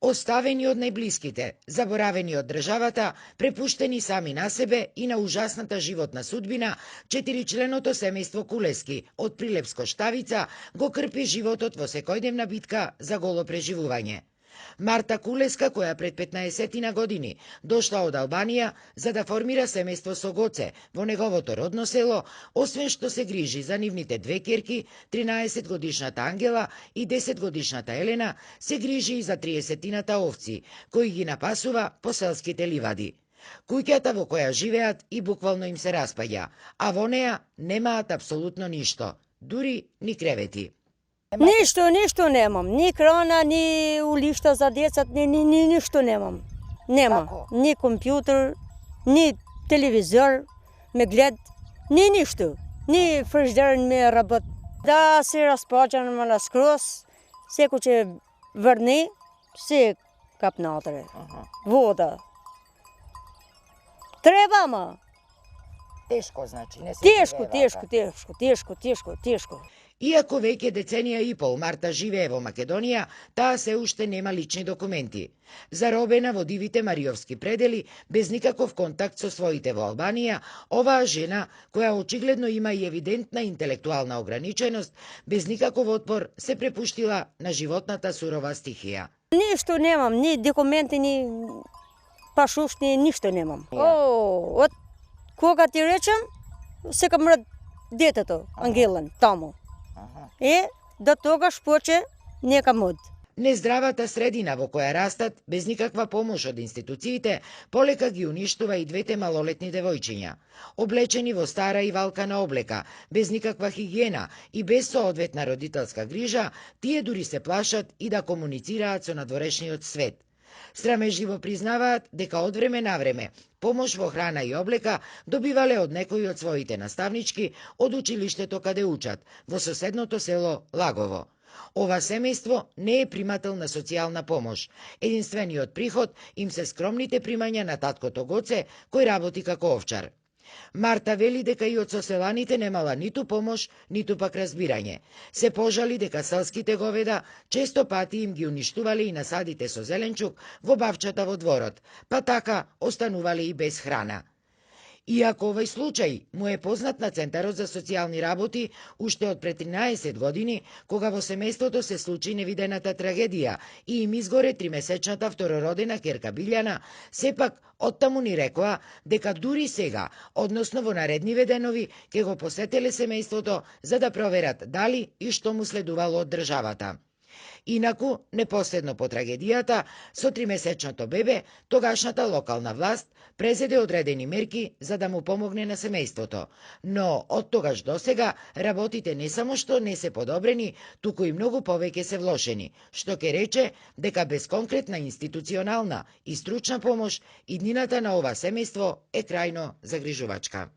Оставени од најблиските, заборавени од државата, препуштени сами на себе и на ужасната животна судбина, 4-членото семејство Кулески од Прилепско Штавица го крпи животот во секојдневна битка за голо преживување. Марта Кулеска, која пред 15 години дошла од Албанија за да формира семејство со Гоце во неговото родно село, освен што се грижи за нивните две ќерки, 13-годишната Ангела и 10-годишната Елена, се грижи и за 30-тината овци, кои ги напасува по селските ливади. Куќата во која живеат и буквално им се распаѓа, а во неа немаат апсолутно ништо, дури ни кревети. Ништо немам. Ни крана, ни улишта за децата, ни ништо немам. Нема. Ни компјутер, ни телевизор ме глед, ни ништо. Ни фриждер ме работ. Да се разпаѓаме на скрос, секој ќе врни, се кап натре. Вода. Треба, ма. Тешко, значи, не се Тешко. Иако веќе деценија и пол Марта живее во Македонија, таа се уште нема лични документи. Заробена во дивите Мариовски предели, без никаков контакт со своите во Албанија, оваа жена, која очигледно има и евидентна интелектуална ограниченост, без никаков отпор се препуштила на животната сурова стихија. Ништо немам, ни документи, ни пашуш, ни ништо немам. Од кога ти речем, сека мрат детето, Ангелан, таму. До тогаш поче нека мод. Нездравата средина во која растат, без никаква помош од институциите, полека ги уништува и двете малолетни девојчиња. Облечени во стара и валкана облека, без никаква хигиена и без соодветна родителска грижа, тие дури се плашат и да комуницираат со надворешниот свет. Срамежливо признаваат дека од време на време помош во храна и облека добивале од некои од своите наставнички од училиштето каде учат, во соседното село Лагово. Ова семејство не е примател на социјална помош. Единствениот приход им се скромните примања на таткото Гоце, кој работи како овчар. Марта вели дека и од соселаните немала ниту помош, ниту пак разбирање. Се пожали дека селските говеда често пати им ги уништувале и насадите со зеленчук во бавчата во дворот, па така останувале и без храна. Иако овој случај му е познат на Центарот за социјални работи уште од пред 13 години, кога во семејството се случи невидената трагедија и им изгоре 3-месечната второродена ќерка Билјана, сепак оттаму ни рекоа дека дури сега, односно во наредниве денови, ќе го посетеле семејството за да проверат дали и што му следувало од државата. Инаку, непоследно по трагедијата, со 3-месечното бебе, тогашната локална власт презеде одредени мерки за да му помогне на семејството. Но од тогаш до сега работите не само што не се подобрени, туку и многу повеќе се влошени, што ќе рече дека без конкретна институционална и стручна помош иднината на ова семејство е крајно загрижувачка.